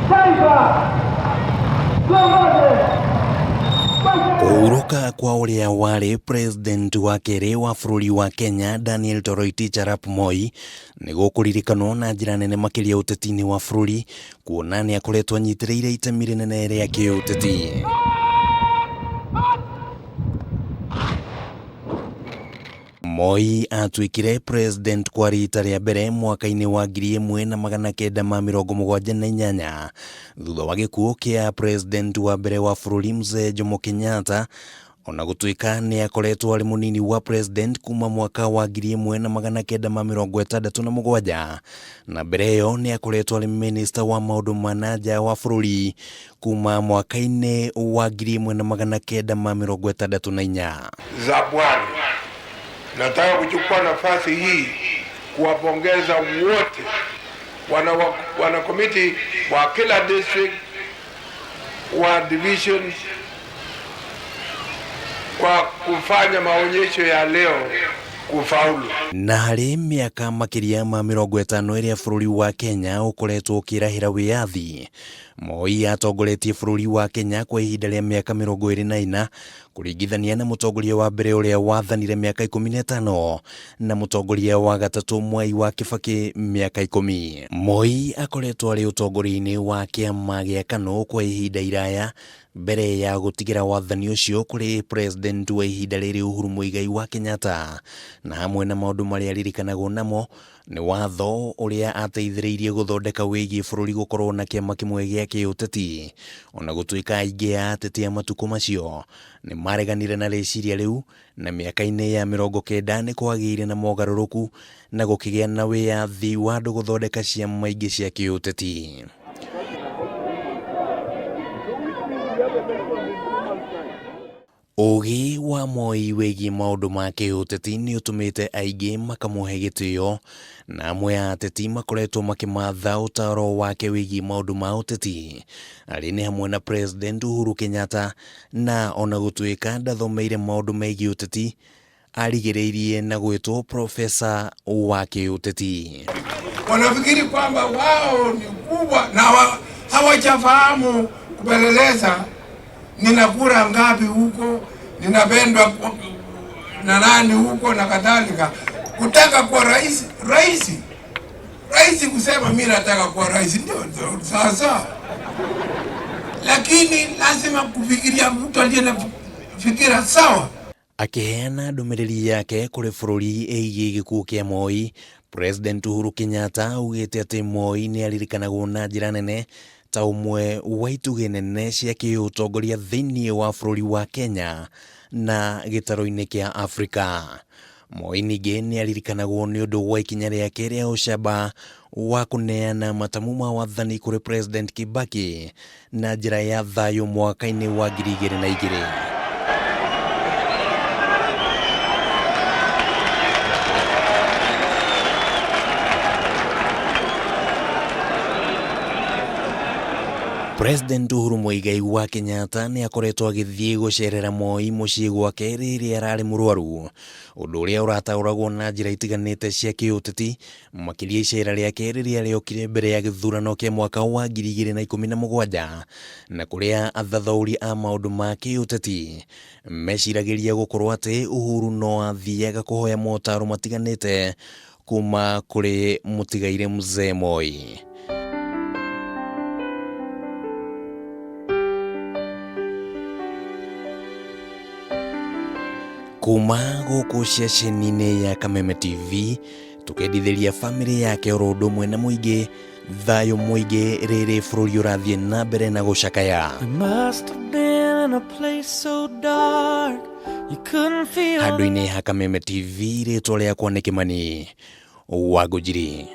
Taifa tuongoze. Kũhurũka kwa ũrĩa warĩ president wa kerĩ wa bũrũri wa Kenya Daniel Toroitich arap Moi nĩ gũkũririkanwo na njĩra nene makĩria ũteti-inĩ wa bũrũri kuona nĩ akoretwo anyitĩrĩire itemi rĩnene rĩa kĩũteti. Moi atuĩkire president kwa rita rĩa mbere mwaka-inĩ wa 1978 thutha wa gĩkuũ kĩa president wa mbere wa bũrũri Mzee Jomo Kenyatta, ona gũtuĩka nĩ akoretwo arĩ mũnini wa president kuma mwaka wa 1967, na mbere ĩyo nĩ akoretwo arĩ minister wa maũndũ ma na nja wa bũrũri kuma mwaka-inĩ wa 1964. Za Bwana. Nataka kuchukua nafasi hii kuwapongeza wote wana komiti wa kila district wa divisions kwa kufanya maonyesho ya leo kufaulu. Na harĩ mĩaka makĩria ma 50 ĩrĩa bũrũri wa Kenya ũkoretwo ũkĩrahĩra wĩyathi, Moi atongoretie bũrũri wa Kenya kwa ihinda rĩa mĩaka 24 kũringithania na mũtongoria wa mbere ũrĩa wathanire mĩaka 15 na mũtongoria wa gatatũ Mwai wa Kibaki mĩaka 10. Moi akoretwo arĩ ũtongoria-inĩ wa kĩama gĩa KANU kwa ihinda iraya mbere ya gũtigĩra wathani ũcio kũrĩ president wa ihinda rĩrĩ Uhuru Muigai wa Kenyatta, na hamwe na maũndũ marĩa aririkanagwo namo nĩ watho ũrĩa ateithĩrĩirie gũthondeka wĩgiĩ bũrũri gũkorwo na kĩama kĩmwe gĩa kĩũteti, ona gũtuĩka aingĩ a ateti a matukũ macio nĩ mareganire na rĩciria rĩu, na mĩaka-inĩ ya 90 nĩ kwagĩire na mogarũrũku na gũkĩgĩa na wĩyathi wa andũ gũthondeka ciama ingĩ cia kĩũteti. Ũgĩ wa Moi wĩgiĩ maũndũ ma kĩũteti nĩ ũtũmĩte aingĩ makamũhe gĩtĩo, na amwe a ateti makoretwo makĩmatha ũtaaro wake wĩgiĩ maũndũ ma ũteti. Arĩ nĩ hamwe na President Uhuru Kenyatta, na ona gũtuĩka ndathomeire maũndũ megiĩ ũteti, arigĩrĩirie na gwĩtwo profesa wa kĩũteti. Wanafikiri kwamba wao ni kubwa na hawajafahamu kupeleleza nina kura ngapi huko, ninapendwa na nani huko na kadhalika. Kutaka kuwa rais, rais, rais kusema mimi nataka kuwa rais ndio sasa, lakini lazima kufikiria mtu aliye na fikira sawa. Akĩheana ndũmĩrĩri yake kũrĩ bũrũri ĩgiĩ gĩkuũ kĩa Moi, President Uhuru Kenyatta augĩte atĩ Moi nĩ aririkanagwo na njĩra nene ta ũmwe wa itugĩ nene cia kĩũtongoria thĩinĩ wa bũrũri wa Kenya na gĩtarũ-inĩ kĩa Afrika. Moi ningĩ nĩ aririkanagwo nĩ ũndũ wa ikinya rĩake rĩa ũcamba wa kũneana matamu ma wathani kũrĩ President Kibaki na njĩra ya thayũ mwaka-inĩ wa 2002. President Uhuru Muigai wa Kenyatta nĩ akoretwo agĩthiĩ gũcerera Moi mũciĩ gwake rĩrĩa ararĩ mũrwaru, ũndũ ũrĩa ũrataũragwo na njĩra itiganĩte cia kĩũteti, makĩria icera rĩake rĩrĩa rĩokire mbere ya gĩthurano kĩa mwaka wa 2017, na kũrĩa athathaũri a maũndũ ma kĩũteti meciragĩria gũkorwo atĩ Uhuru no athiaga kũhoya motaro matiganĩte kuma kũrĩ mũtigaire Mzee Moi. Kuma gũkũ ceceni-inĩ ya Kameme TV tũkendithĩria bamĩrĩ yake oro ũndũ ũmwe na mũingĩ thayũ mũingĩ rĩrĩ bũrũri ũrathiĩ na mbere na gũcakaya. Handũ-inĩ ha Kameme TV, rĩtwa rĩakwa nĩ Kĩmani wa Ngũnjiri.